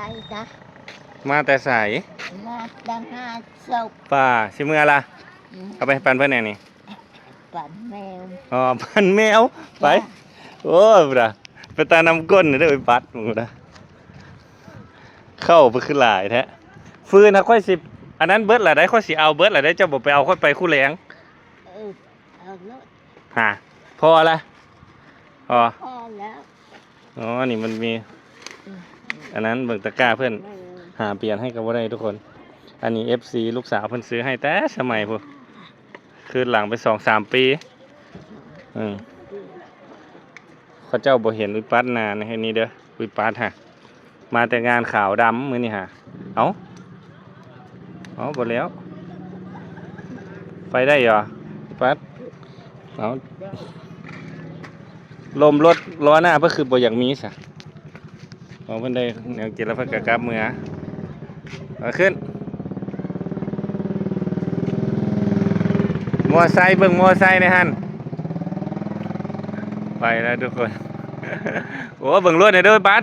ໄປຈ້ະ ມາແຕ່ໃສ? ມາແຕ່ຫາສົບ. ປ້າ ຊິເມືອລະ? ອືມ ເອົາໄປປັນເພິ່ນແດ່ນີ້. ປັນແມວ. ອໍ ປັນແມວ. ໄປ. ຈ້ະ. ໂອ້ຍ ພຸ້ນນະ ໄປຕານ້ຳກົ້ນເດີ ໄປປັດພຸ້ນນະ. ເຂົ້າໄປຄືຫຼາຍແທ້. ຟືນຫາຂ້ອຍຊິ ອັນນັ້ນເບິດລະໄດ໋ ຂ້ອຍຊິເອົາເບິດລະໄດ໋ ເຈົ້າບໍ່ໄປເອົາ ຂ້ອຍໄປຄູ່ແລງ. ເອີ ເອົາໂລດ. ຫາ ພໍລະ? ອໍ ພໍແລ້ວ. ອໍ ນີ້ມັນມີ ອືມ ອັນນັ້ນເບິ່ງຕະກ້າເພິ່ນ ເອີ ຫາປ່ຽນໃຫ້ກໍບໍ່ໄດ້ທຸກຄົນ. ອັນນີ້ເອັຟຊີລູກສາວເພິ່ນຊື້ໃຫ້ແຕ່ສະໄໝພຸ້ນ ຄືນຫຼັງໄປສອງສາມປີ. ອືມ ເຂົາເຈົ້າບໍ່ເຫັນອຸຍປັດນານ ເຮັດນີ້ເດີ ອຸຍປັດຫາ ມາແຕ່ງານຂາວດຳມື້ນີ້ຫາ. ເອົ້າ ເອົ້າ ບໍ່ແລ້ວ ໄປໄດ້ຢູ່ ປັດ. ເອົ້າ ລົມລົດລໍ້ໜ້າເພິ່ນຄືບໍ່ຢາກມີຊະ. ເອົາ ເພິ່ນໄດ້ແນວກິນແລ້ວເພິ່ນກໍກັບເມືອ. ເອົາ ຂຶ້ນ ມໍໄຊ ເບິ່ງມໍໄຊໃນຫັ້ນ. ໄປແລ້ວທຸກຄົນ. ໂອ້ ເບິ່ງລົດແດ່ເດີ ປັດ.